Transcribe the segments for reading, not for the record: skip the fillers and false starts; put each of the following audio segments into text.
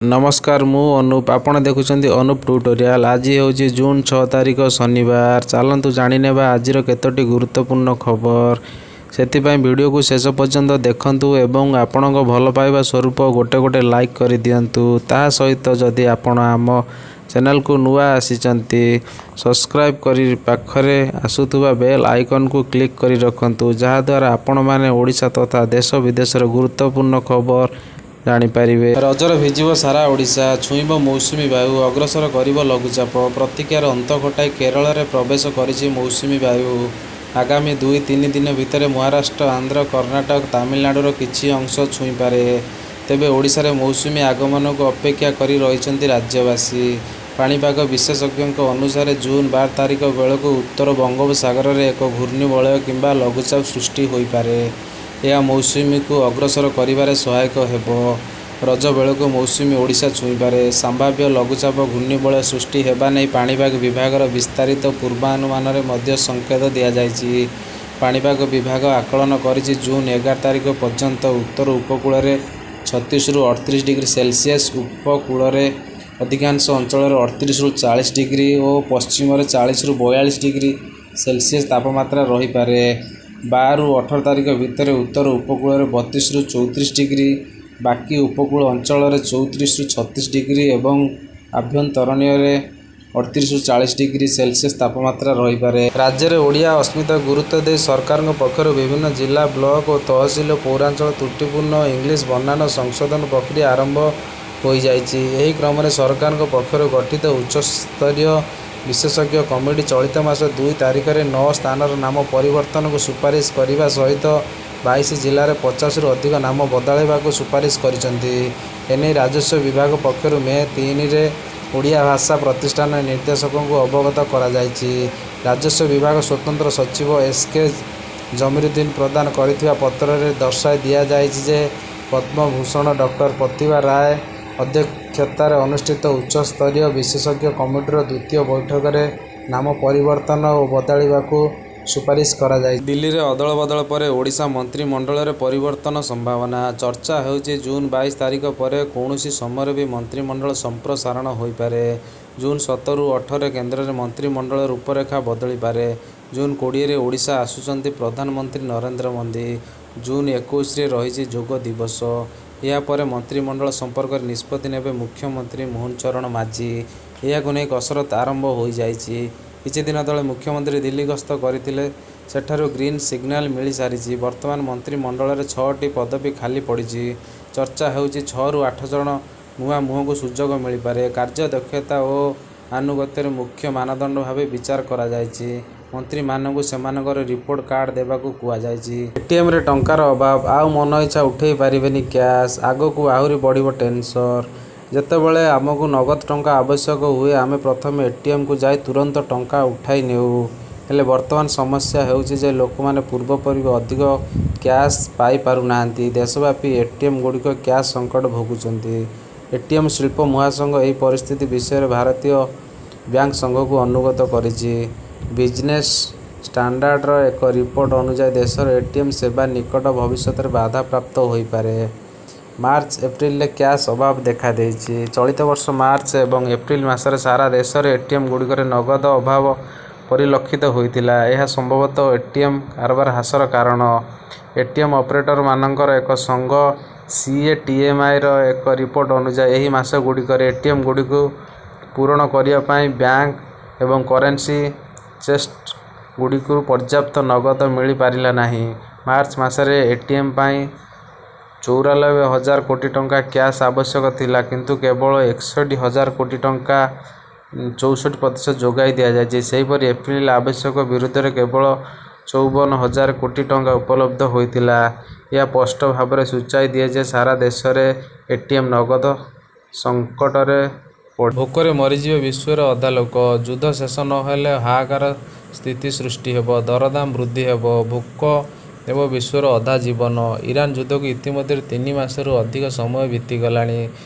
ନମସ୍କାର, ମୁଁ ଅନୁପ, ଆପଣ ଦେଖୁଛନ୍ତି ଅନୁପ ଟ୍ୟୁଟୋରିଆଲ। ଆଜି ହେଉଛି ଜୁନ୍ 6 ତାରିଖ, ଶନିବାର। ଚାଲନ୍ତୁ ଜାଣିନେବା ଆଜିର କେତୋଟି ଗୁରୁତ୍ୱପୂର୍ଣ୍ଣ ଖବର। ସେଥିପାଇଁ ଭିଡ଼ିଓକୁ ଶେଷ ପର୍ଯ୍ୟନ୍ତ ଦେଖନ୍ତୁ ଏବଂ ଆପଣଙ୍କ ଭଲ ପାଇବା ସ୍ୱରୂପ ଗୋଟେ ଗୋଟେ ଲାଇକ୍ କରିଦିଅନ୍ତୁ। ତାହା ସହିତ ଯଦି ଆପଣ ଆମ ଚ୍ୟାନେଲକୁ ନୂଆ ଆସିଛନ୍ତି, ସବସ୍କ୍ରାଇବ୍ କରି ପାଖରେ ଆସୁଥିବା ବେଲ୍ ଆଇକନ୍କୁ କ୍ଲିକ୍ କରି ରଖନ୍ତୁ, ଯାହାଦ୍ୱାରା ଆପଣମାନେ ଓଡ଼ିଶା ତଥା ଦେଶ ବିଦେଶର ଗୁରୁତ୍ୱପୂର୍ଣ୍ଣ ଖବର ଜାଣିପାରିବେ। ରଜରେ ଭିଜିବ ସାରା ଓଡ଼ିଶା। ଛୁଇଁବ ମୌସୁମୀ ବାୟୁ। ଅଗ୍ରସର କରିବ ଲଘୁଚାପ। ପ୍ରତୀକ୍ଷାର ଅନ୍ତ ଘଟାଇ କେରଳରେ ପ୍ରବେଶ କରିଛି ମୌସୁମୀ ବାୟୁ। ଆଗାମୀ 2-3 ଦିନ ଭିତରେ ମହାରାଷ୍ଟ୍ର, ଆନ୍ଧ୍ର, କର୍ଣ୍ଣାଟକ, ତାମିଲନାଡୁର କିଛି ଅଂଶ ଛୁଇଁପାରେ। ତେବେ ଓଡ଼ିଶାରେ ମୌସୁମୀ ଆଗମନକୁ ଅପେକ୍ଷା କରି ରହିଛନ୍ତି ରାଜ୍ୟବାସୀ। ପାଣିପାଗ ବିଶେଷଜ୍ଞଙ୍କ ଅନୁସାରେ ଜୁନ୍ 12 ତାରିଖ ବେଳକୁ ଉତ୍ତର ବଙ୍ଗୋପସାଗରରେ ଏକ ଘୂର୍ଣ୍ଣିବଳୟ କିମ୍ବା ଲଘୁଚାପ ସୃଷ୍ଟି ହୋଇପାରେ। ଏହା ମୌସୁମୀକୁ ଅଗ୍ରସର କରିବାରେ ସହାୟକ ହେବ। ରଜ ବେଳକୁ ମୌସୁମୀ ଓଡ଼ିଶା ଛୁଇଁପାରେ। ସମ୍ଭାବ୍ୟ ଲଘୁଚାପ ଘୂର୍ଣ୍ଣିବଳୟ ସୃଷ୍ଟି ହେବା ନେଇ ପାଣିପାଗ ବିଭାଗର ବିସ୍ତାରିତ ପୂର୍ବାନୁମାନରେ ମଧ୍ୟ ସଙ୍କେତ ଦିଆଯାଇଛି। ପାଣିପାଗ ବିଭାଗ ଆକଳନ କରିଛି, ଜୁନ୍ 11 ତାରିଖ ପର୍ଯ୍ୟନ୍ତ ଉତ୍ତର ଉପକୂଳରେ 36ରୁ 38 ଡିଗ୍ରୀ ସେଲସିୟସ, ଉପକୂଳରେ ଅଧିକାଂଶ ଅଞ୍ଚଳରେ 38ରୁ 40 ଡିଗ୍ରୀ ଓ ପଶ୍ଚିମରେ 40ରୁ 42 ଡିଗ୍ରୀ ସେଲସିୟସ ତାପମାତ୍ରା ରହିପାରେ। 12ରୁ 18 ତାରିଖ ଭିତରେ ଉତ୍ତର ଉପକୂଳରେ 32ରୁ 34 ଡିଗ୍ରୀ, ବାକି ଉପକୂଳ ଅଞ୍ଚଳରେ 34ରୁ 36 ଡିଗ୍ରୀ ଏବଂ ଆଭ୍ୟନ୍ତରୀଣରେ 38ରୁ 40 ଡିଗ୍ରୀ ସେଲସିୟସ ତାପମାତ୍ରା ରହିପାରେ। ରାଜ୍ୟରେ ଓଡ଼ିଆ ଅସ୍ମିତାକୁ ଗୁରୁତ୍ୱ ଦେଇ ସରକାରଙ୍କ ପକ୍ଷରୁ ବିଭିନ୍ନ ଜିଲ୍ଲା, ବ୍ଲକ ଓ ତହସିଲ ଓ ପୌରାଞ୍ଚଳରେ ତ୍ରୁଟିପୂର୍ଣ୍ଣ ଇଂଲିଶ ବନାନ ସଂଶୋଧନ ପ୍ରକ୍ରିୟା ଆରମ୍ଭ ହୋଇଯାଇଛି। ଏହି କ୍ରମରେ ସରକାରଙ୍କ ପକ୍ଷରୁ ଗଠିତ ଉଚ୍ଚସ୍ତରୀୟ ବିଶେଷଜ୍ଞ କମିଟି ଚଳିତ ମାସ 2 ତାରିଖରେ ନଅ ସ୍ଥାନର ନାମ ପରିବର୍ତ୍ତନକୁ ସୁପାରିଶ କରିବା ସହିତ 22 ଜିଲ୍ଲାରେ 50ରୁ ଅଧିକ ନାମ ବଦଳାଇବାକୁ ସୁପାରିଶ କରିଛନ୍ତି। ଏନେଇ ରାଜସ୍ୱ ବିଭାଗ ପକ୍ଷରୁ ମେ 3ରେ ଓଡ଼ିଆ ଭାଷା ପ୍ରତିଷ୍ଠାନର ନିର୍ଦ୍ଦେଶକଙ୍କୁ ଅବଗତ କରାଯାଇଛି। ରାଜସ୍ୱ ବିଭାଗ ସ୍ୱତନ୍ତ୍ର ସଚିବ ଏସ୍ କେ ଜମିରୁଦ୍ଦିନ ପ୍ରଦାନ କରିଥିବା ପତ୍ରରେ ଦର୍ଶାଇ ଦିଆଯାଇଛି ଯେ, ପଦ୍ମଭୂଷଣ ଡକ୍ଟର ପ୍ରତିଭା ରାୟ ଅଧ୍ୟକ୍ଷତାରେ ଅନୁଷ୍ଠିତ ଉଚ୍ଚସ୍ତରୀୟ ବିଶେଷଜ୍ଞ କମିଟିର ଦ୍ୱିତୀୟ ବୈଠକରେ ନାମ ପରିବର୍ତ୍ତନ ଓ ବଦଳାଇବାକୁ ସୁପାରିଶ କରାଯାଇଛି। ଦିଲ୍ଲୀରେ ଅଦଳବଦଳ ପରେ ଓଡ଼ିଶା ମନ୍ତ୍ରିମଣ୍ଡଳରେ ପରିବର୍ତ୍ତନ ସମ୍ଭାବନା। ଚର୍ଚ୍ଚା ହେଉଛି, ଜୁନ 22 ତାରିଖ ପରେ କୌଣସି ସମୟରେ ବି ମନ୍ତ୍ରିମଣ୍ଡଳ ସମ୍ପ୍ରସାରଣ ହୋଇପାରେ। ଜୁନ 17ରୁ 18ରେ କେନ୍ଦ୍ରରେ ମନ୍ତ୍ରିମଣ୍ଡଳ ରୂପରେଖା ବଦଳିପାରେ। ଜୁନ 20ରେ ଓଡ଼ିଶା ଆସୁଛନ୍ତି ପ୍ରଧାନମନ୍ତ୍ରୀ ନରେନ୍ଦ୍ର ମୋଦି। ଜୁନ 21ରେ ରହିଛି ଯୋଗ ଦିବସ। ଏହାପରେ ମନ୍ତ୍ରିମଣ୍ଡଳ ସମ୍ପର୍କରେ ନିଷ୍ପତ୍ତି ନେବେ ମୁଖ୍ୟମନ୍ତ୍ରୀ ମୋହନ ଚରଣ ମାଝୀ। ଏହାକୁ ନେଇ କସରତ ଆରମ୍ଭ ହୋଇଯାଇଛି। କିଛିଦିନ ତଳେ ମୁଖ୍ୟମନ୍ତ୍ରୀ ଦିଲ୍ଲୀ ଗସ୍ତ କରିଥିଲେ। ସେଠାରୁ ଗ୍ରୀନ ସିଗନାଲ ମିଳିସାରିଛି। ବର୍ତ୍ତମାନ ମନ୍ତ୍ରିମଣ୍ଡଳରେ ଛଅଟି ପଦବୀ ଖାଲି ପଡ଼ିଛି। ଚର୍ଚ୍ଚା ହେଉଛି, ଛଅରୁ ଆଠ ଜଣ ନୂଆ ମୁହଁଙ୍କୁ ସୁଯୋଗ ମିଳିପାରେ। କାର୍ଯ୍ୟଦକ୍ଷତା ଓ ଆନୁଗତ୍ୟକୁ ମୁଖ୍ୟ ମାନଦଣ୍ଡ ଭାବେ ବିଚାର କରାଯାଇଛି। ମନ୍ତ୍ରୀମାନଙ୍କୁ ସେମାନଙ୍କର ରିପୋର୍ଟ କାର୍ଡ ଦେବାକୁ କୁହାଯାଇଛି। ଏଟିଏମରେ ଟଙ୍କାର ଅଭାବ, ଆଉ ମନଇଚ୍ଛା ଉଠେଇ ପାରିବେନି କ୍ୟାସ୍, ଆଗକୁ ଆହୁରି ବଢିବ ଟେନସନ୍। ଯେତେବେଳେ ଆମକୁ ନଗଦ ଟଙ୍କା ଆବଶ୍ୟକ ହୁଏ, ଆମେ ପ୍ରଥମେ ଏଟିଏମକୁ ଯାଇ ତୁରନ୍ତ ଟଙ୍କା ଉଠାଇ ନେଉ। ହେଲେ ବର୍ତ୍ତମାନ ସମସ୍ୟା ହେଉଛି ଯେ ଲୋକମାନେ ପୂର୍ବପରି ଅଧିକ କ୍ୟାସ ପାଇପାରୁନାହାନ୍ତି। ଦେଶବ୍ୟାପୀ ଏଟିଏମଗୁଡ଼ିକ କ୍ୟାସ ସଙ୍କଟ ଭୋଗୁଛନ୍ତି। ଏଟିଏମ ଶିଳ୍ପ ମହାସଂଘ ଏହି ପରିସ୍ଥିତି ବିଷୟରେ ଭାରତୀୟ ବ୍ୟାଙ୍କ ସଂଘକୁ ଅନୁଗତ କରିଛି। ବିଜନେସ ଷ୍ଟାଣ୍ଡାର୍ଡର ଏକ ରିପୋର୍ଟ ଅନୁଯାୟୀ, ଦେଶରେ ଏଟିଏମ ସେବା ନିକଟ ଭବିଷ୍ୟତରେ ବାଧାପ୍ରାପ୍ତ ହୋଇପାରେ। ମାର୍ଚ୍ଚ-ଏପ୍ରିଲରେ କ୍ୟାସ ଅଭାବ ଦେଖାଦେଇଛି। ଚଳିତ ବର୍ଷ ମାର୍ଚ୍ଚ ଏବଂ ଏପ୍ରିଲ ମାସରେ ସାରା ଦେଶରେ ଏଟିଏମଗୁଡ଼ିକରେ ନଗଦ ଅଭାବ ପରିଲକ୍ଷିତ ହୋଇଥିଲା। ଏହା ସମ୍ଭବତଃ ଏଟିଏମ କାରବାର ହ୍ରାସର କାରଣ। ଏଟିଏମ ଅପରେଟରମାନଙ୍କର ଏକ ସଂଘ ସିଏଟିଏମ୍ଆଇର ଏକ ରିପୋର୍ଟ ଅନୁଯାୟୀ, ଏହି ମାସଗୁଡ଼ିକରେ ଏଟିଏମଗୁଡ଼ିକୁ ପୂରଣ କରିବା ପାଇଁ ବ୍ୟାଙ୍କ ଏବଂ କରେନ୍ସି ଚେଷ୍ଟଗୁଡ଼ିକରୁ ପର୍ଯ୍ୟାପ୍ତ ନଗଦ ମିଳିପାରିଲା ନାହିଁ। ମାର୍ଚ୍ଚ ମାସରେ ଏଟିଏମ ପାଇଁ 94 ହଜାର କୋଟି ଟଙ୍କାର କ୍ୟାସ ଆବଶ୍ୟକ ଥିଲା, କିନ୍ତୁ କେବଳ 61 ହଜାର କୋଟି ଟଙ୍କା 64% ଯୋଗାଇ ଦିଆଯାଇଛି। ସେହିପରି ଏପ୍ରିଲରେ ଆବଶ୍ୟକ ବିରୁଦ୍ଧରେ କେବଳ 54 ହଜାର କୋଟି ଟଙ୍କା ଉପଲବ୍ଧ ହୋଇଥିଲା। ଏହା ସ୍ପଷ୍ଟ ଭାବରେ ସୂଚାଇ ଦିଏ ଯେ ସାରା ଦେଶରେ ଏଟିଏମ ନଗଦ ସଙ୍କଟରେ ପଡ଼ି। ଭୋକରେ ମରିଯିବେ ବିଶ୍ୱର ଅଧା ଲୋକ। ଯୁଦ୍ଧ ଶେଷ ନ ହେଲେ ହାହାକାର ସ୍ଥିତି ସୃଷ୍ଟି ହେବ। ଦରଦାମ ବୃଦ୍ଧି ହେବ। ଭୋକ ନେବ ବିଶ୍ୱର ଅଧା ଜୀବନ। ଇରାନ ଯୁଦ୍ଧକୁ ଇତିମଧ୍ୟରେ ତିନି ମାସରୁ ଅଧିକ ସମୟ ବିତିଗଲାଣି।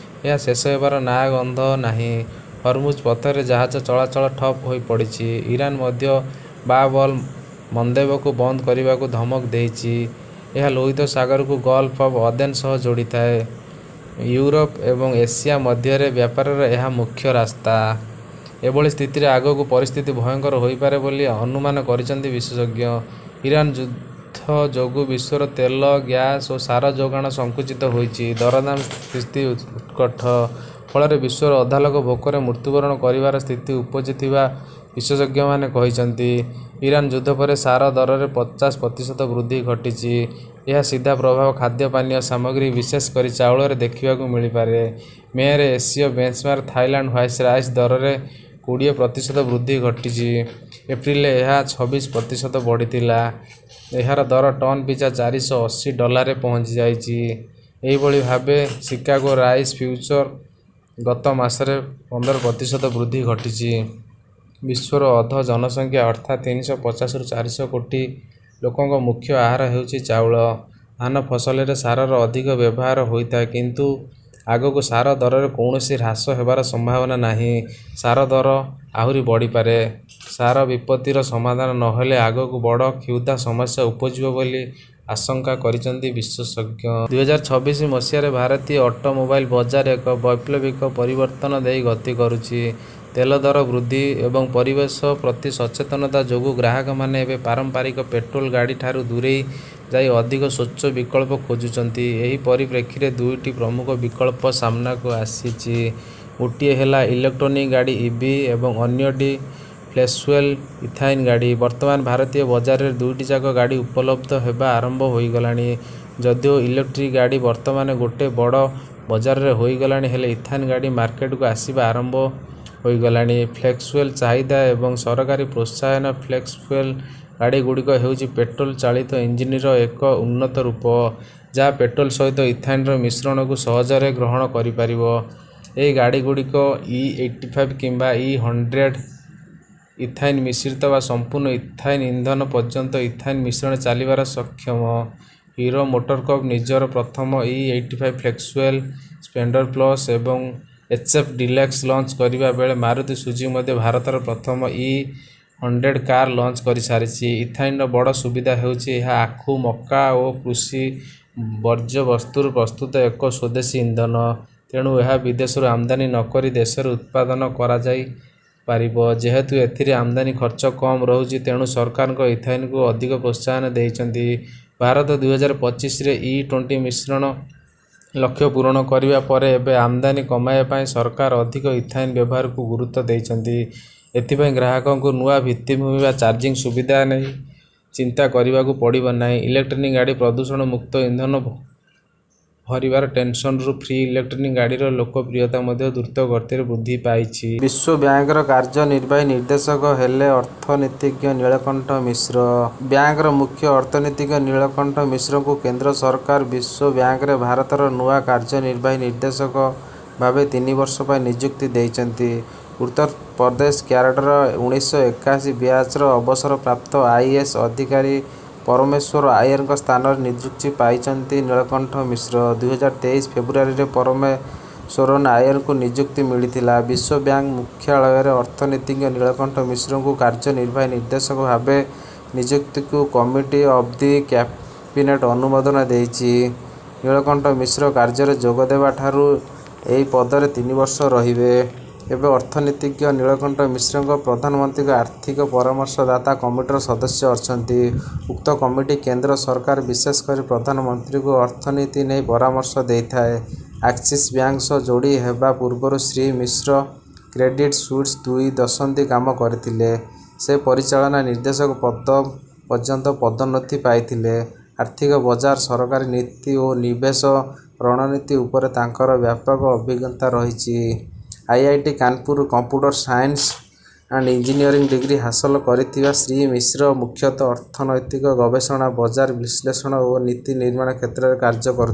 ଏହା ଶେଷ ହେବାର ନାଁ ଗନ୍ଧ ନାହିଁ। ହରମୁଜ ପଥରେ ଜାହାଜ ଚଳାଚଳ ଠପ୍ ହୋଇପଡ଼ିଛି। ଇରାନ ମଧ୍ୟ ବାବ-ଅଲ-ମନ୍ଦେବକୁ ବନ୍ଦ କରିବାକୁ ଧମକ ଦେଇଛି। ଏହା ଲୋହିତ ସାଗରକୁ ଗଲ୍ଫ ଅଫ ଅଦେନ ସହ ଯୋଡ଼ିଥାଏ। ୟୁରୋପ ଏବଂ ଏସିଆ ମଧ୍ୟରେ ବ୍ୟାପାରର ଏହା ମୁଖ୍ୟ ରାସ୍ତା। ଏଭଳି ସ୍ଥିତିରେ ଆଗକୁ ପରିସ୍ଥିତି ଭୟଙ୍କର ହୋଇପାରେ ବୋଲି ଅନୁମାନ କରିଛନ୍ତି ବିଶେଷଜ୍ଞ। ଇରାନ ଯୁଦ୍ଧ ଯୋଗୁଁ ବିଶ୍ୱର ତେଲ, ଗ୍ୟାସ ଓ ସାର ଯୋଗାଣ ସଙ୍କୁଚିତ ହୋଇଛି। ଦରଦାମ ସ୍ଥିତି ଉତ୍କଟ। ଫଳରେ ବିଶ୍ୱର ଅଧା ଲୋକ ଭୋକରେ ମୃତ୍ୟୁବରଣ କରିବାର ସ୍ଥିତି ଉପୁଜିଥିବା ବିଶେଷଜ୍ଞମାନେ କହିଛନ୍ତି। ଇରାନ ଯୁଦ୍ଧ ପରେ ସାର ଦରରେ 50% ବୃଦ୍ଧି ଘଟିଛି। ଏହାର ସିଧା ପ୍ରଭାବ ଖାଦ୍ୟ-ପାନୀୟ ସାମଗ୍ରୀ ବିଶେଷ କରି ଚାଉଳରେ ଦେଖିବାକୁ ମିଳିପାରେ। ମେ'ରେ ଏସୀୟ ବେଞ୍ଚମାର୍କ ଥାଇଲାଣ୍ଡ ହ୍ୱାଇଟ ରାଇସ ଦରରେ 20% ବୃଦ୍ଧି ଘଟିଛି। ଏପ୍ରିଲରେ ଏହା 26% ବଢ଼ିଥିଲା। ଏହାର ଦର ଟନ ପିଛା 480 ଡଲାରରେ ପହଞ୍ଚିଯାଇଛି। ଏହିଭଳି ଭାବେ ଶିକାଗୋ ରାଇସ ଫ୍ୟୁଚର ଗତ ମାସରେ 15% ବୃଦ୍ଧି ଘଟିଛି। ବିଶ୍ୱର ଅଧ ଜନସଂଖ୍ୟା ଅର୍ଥାତ 350ରୁ 400 କୋଟି ଲୋକଙ୍କ ମୁଖ୍ୟ ଆହାର ହେଉଛି ଚାଉଳ। ଧାନ ଫସଲରେ ସାରର ଅଧିକ ବ୍ୟବହାର ହୋଇଥାଏ। କିନ୍ତୁ ଆଗକୁ ସାର ଦରରେ କୌଣସି ହ୍ରାସ ହେବାର ସମ୍ଭାବନା ନାହିଁ। ସାର ଦର ଆହୁରି ବଢ଼ିପାରେ। ସାର ବିପତ୍ତିର ସମାଧାନ ନହେଲେ ଆଗକୁ ବଡ଼ କ୍ଷୁଧା ସମସ୍ୟା ଉପୁଜିବ ବୋଲି ଆଶଙ୍କା କରିଛନ୍ତି ବିଶେଷଜ୍ଞ। 2026 ମସିହାରେ ଭାରତୀୟ ଅଟୋମୋବାଇଲ ବଜାର ଏକ ବୈପ୍ଳବିକ ପରିବର୍ତ୍ତନ ଦେଇ ଗତି କରୁଛି। ତେଲ ଦର ବୃଦ୍ଧି ଏବଂ ପରିବେଶ ପ୍ରତି ସଚେତନତା ଯୋଗୁଁ ଗ୍ରାହକମାନେ ଏବେ ପାରମ୍ପରିକ ପେଟ୍ରୋଲ ଗାଡ଼ି ଠାରୁ ଦୂରେଇ ଯାଇ ଅଧିକ ସ୍ୱଚ୍ଛ ବିକଳ୍ପ ଖୋଜୁଛନ୍ତି। ଏହି ପରିପ୍ରେକ୍ଷୀରେ ଦୁଇଟି ପ୍ରମୁଖ ବିକଳ୍ପ ସାମ୍ନାକୁ ଆସିଛି। ଗୋଟିଏ ହେଲା ଇଲେକ୍ଟ୍ରିକ୍ ଗାଡ଼ି ଇଭି ଏବଂ ଅନ୍ୟଟି ଫ୍ଲେକ୍ସଫୁଏଲ ଇଥାନଲ ଗାଡ଼ି। ବର୍ତ୍ତମାନ ଭାରତୀୟ ବଜାରରେ ଦୁଇଟି ଯାକ ଗାଡ଼ି ଉପଲବ୍ଧ ହେବା ଆରମ୍ଭ ହୋଇଗଲାଣି। ଯଦିଓ ଇଲେକ୍ଟ୍ରିକ୍ ଗାଡ଼ି ବର୍ତ୍ତମାନ ଗୋଟେ ବଡ଼ ବଜାରରେ ହୋଇଗଲାଣି, ହେଲେ ଇଥାନଲ ଗାଡ଼ି ମାର୍କେଟକୁ ଆସିବା ଆରମ୍ଭ ହୋଇଗଲାଣି। ଫ୍ଲେକ୍ସଫୁଏଲ ଚାହିଦା ଏବଂ ସରକାରୀ ପ୍ରୋତ୍ସାହନ ଫ୍ଲେକ୍ସଫୁଏଲ ଗାଡ଼ିଗୁଡ଼ିକ ହେଉଛି ପେଟ୍ରୋଲ ଚାଳିତ ଇଞ୍ଜିନର ଏକ ଉନ୍ନତ ରୂପ, ଯାହା ପେଟ୍ରୋଲ ସହିତ ଇଥାନଲର ମିଶ୍ରଣକୁ ସହଜରେ ଗ୍ରହଣ କରିପାରିବ। ଏହି ଗାଡ଼ିଗୁଡ଼ିକ ଇ-85 କିମ୍ବା ଇ-100 ଇଥାନଲ ମିଶ୍ରିତ ବା ସମ୍ପୂର୍ଣ୍ଣ ଇଥାନଲ ଇନ୍ଧନ ପର୍ଯ୍ୟନ୍ତ ଇଥାନଲ ମିଶ୍ରଣରେ ଚାଲିବାରେ ସକ୍ଷମ। ହିରୋ ମୋଟୋକର୍ପ ନିଜର ପ୍ରଥମ ଇ-85 ଫ୍ଲେକ୍ସଫୁଏଲ ସ୍ପ୍ଲେଣ୍ଡର ପ୍ଲସ ଏବଂ ଏଚ୍ଏଫ୍ ଡିଲକ୍ସ ଲଞ୍ଚ କରିବା ବେଳେ ମାରୁତି ସୁଜୁକି ମଧ୍ୟ ଭାରତର ପ୍ରଥମ ଇ-100 କାର ଲଞ୍ଚ କରିସାରିଛି। ଇଥାନଲର ବଡ଼ ସୁବିଧା ହେଉଛି ଏହା ଆଖୁ, ମକା ଓ କୃଷି ବର୍ଜ୍ୟବସ୍ତୁରୁ ପ୍ରସ୍ତୁତ ଏକ ସ୍ୱଦେଶୀ ଇନ୍ଧନ। ତେଣୁ ଏହା ବିଦେଶରୁ ଆମଦାନୀ ନକରି ଦେଶରେ ଉତ୍ପାଦନ କରାଯାଇପାରିବ। ଯେହେତୁ ଏଥିରେ ଆମଦାନୀ ଖର୍ଚ୍ଚ କମ ରହୁଛି, ତେଣୁ ସରକାର ଇଥାନଲକୁ ଅଧିକ ପ୍ରୋତ୍ସାହନ ଦେଇଛନ୍ତି। ଭାରତ 2025ରେ ଇ-20 ମିଶ୍ରଣ ଲକ୍ଷ୍ୟ ପୂରଣ କରିବା ପରେ ଏବେ ଆମଦାନୀ କମାଇବା ପାଇଁ ସରକାର ଅଧିକ ଇଥାନଲ ବ୍ୟବହାରକୁ ଗୁରୁତ୍ୱ ଦେଇଛନ୍ତି। ଏଥିପାଇଁ ଗ୍ରାହକଙ୍କୁ ନୂଆ ଭିତ୍ତିଭୂମି ବା ଚାର୍ଜିଂ ସୁବିଧା ନେଇ ଚିନ୍ତା କରିବାକୁ ପଡ଼ିବ ନାହିଁ। ଇଲେକ୍ଟ୍ରିକ୍ ଗାଡ଼ି ପ୍ରଦୂଷଣ ମୁକ୍ତ, ଇନ୍ଧନ ଭରିବାର ଟେନସନରୁ ଫ୍ରି ଇଲେକ୍ଟ୍ରିକ୍ ଗାଡ଼ିର ଲୋକପ୍ରିୟତା ମଧ୍ୟ ଦ୍ରୁତ ଗତିରେ ବୃଦ୍ଧି ପାଇଛି। ବିଶ୍ୱ ବ୍ୟାଙ୍କର କାର୍ଯ୍ୟନିର୍ବାହୀ ନିର୍ଦ୍ଦେଶକ ହେଲେ ଅର୍ଥନୀତିଜ୍ଞ ନୀଳକଣ୍ଠ ମିଶ୍ର। ବ୍ୟାଙ୍କର ମୁଖ୍ୟ ଅର୍ଥନୀତିଜ୍ଞ ନୀଳକଣ୍ଠ ମିଶ୍ରଙ୍କୁ କେନ୍ଦ୍ର ସରକାର ବିଶ୍ୱ ବ୍ୟାଙ୍କରେ ଭାରତର ନୂଆ କାର୍ଯ୍ୟନିର୍ବାହୀ ନିର୍ଦ୍ଦେଶକ ଭାବେ 3 ବର୍ଷ ପାଇଁ ନିଯୁକ୍ତି ଦେଇଛନ୍ତି। ଉତ୍ତରପ୍ରଦେଶ କ୍ୟାଡରର 1981 ବ୍ୟାଚ୍‌ର ଅବସରପ୍ରାପ୍ତ ଆଇଏଏସ୍ ଅଧିକାରୀ ପରମେଶ୍ୱରନ ଆୟରଙ୍କ ସ୍ଥାନରେ ନିଯୁକ୍ତି ପାଇଛନ୍ତି ନୀଳକଣ୍ଠ ମିଶ୍ର। 2023 ଫେବୃଆରୀରେ ପରମେଶ୍ୱରନ ଆୟରଙ୍କୁ ନିଯୁକ୍ତି ମିଳିଥିଲା। ବିଶ୍ୱ ବ୍ୟାଙ୍କ ମୁଖ୍ୟାଳୟରେ ଅର୍ଥନୀତିଜ୍ଞ ନୀଳକଣ୍ଠ ମିଶ୍ରଙ୍କୁ କାର୍ଯ୍ୟନିର୍ବାହୀ ନିର୍ଦ୍ଦେଶକ ଭାବେ ନିଯୁକ୍ତିକୁ କମିଟି ଅଫ୍ the cabinet ଅନୁମୋଦନ ଦେଇଛି। ନୀଳକଣ୍ଠ ମିଶ୍ର କାର୍ଯ୍ୟରେ ଯୋଗଦେବା ଠାରୁ ଏହି ପଦରେ 3 ବର୍ଷ ରହିବେ। ଏବେ ଅର୍ଥନୀତିଜ୍ଞ ନୀଳକଣ୍ଠ ମିଶ୍ର ପ୍ରଧାନମନ୍ତ୍ରୀଙ୍କ ଆର୍ଥିକ ପରାମର୍ଶଦାତା କମିଟିର ସଦସ୍ୟ ଅଛନ୍ତି। ଉକ୍ତ କମିଟି କେନ୍ଦ୍ର ସରକାର ବିଶେଷ କରି ପ୍ରଧାନମନ୍ତ୍ରୀଙ୍କୁ ଅର୍ଥନୀତି ନେଇ ପରାମର୍ଶ ଦେଇଥାଏ। ଆକ୍ସିସ ବ୍ୟାଙ୍କ ସହ ଯୋଡ଼ି ହେବା ପୂର୍ବରୁ ଶ୍ରୀ ମିଶ୍ର କ୍ରେଡିଟ ସୁଇସରେ 2 ଦଶନ୍ଧି କାମ କରିଥିଲେ। ସେ ପରିଚାଳନା ନିର୍ଦ୍ଦେଶକ ପଦ ପର୍ଯ୍ୟନ୍ତ ପଦୋନ୍ନତି ପାଇଥିଲେ। ଆର୍ଥିକ ବଜାର, ସରକାରୀ ନୀତି ଓ ନିବେଶ ରଣନୀତି ଉପରେ ତାଙ୍କର ବ୍ୟାପକ ଅଭିଜ୍ଞତା ରହିଛି। ଆଇଆଇଟି କାନପୁରରୁ computer science and engineering degree ହାସଲ କରିଥିବା ଶ୍ରୀ ମିଶ୍ର ମୁଖ୍ୟତଃ ଅର୍ଥନୈତିକ ଗବେଷଣା, ବଜାର ବିଶ୍ଳେଷଣ ଓ ନୀତି ନିର୍ମାଣ କ୍ଷେତ୍ରରେ କାର୍ଯ୍ୟ କରୁଥିଲେ।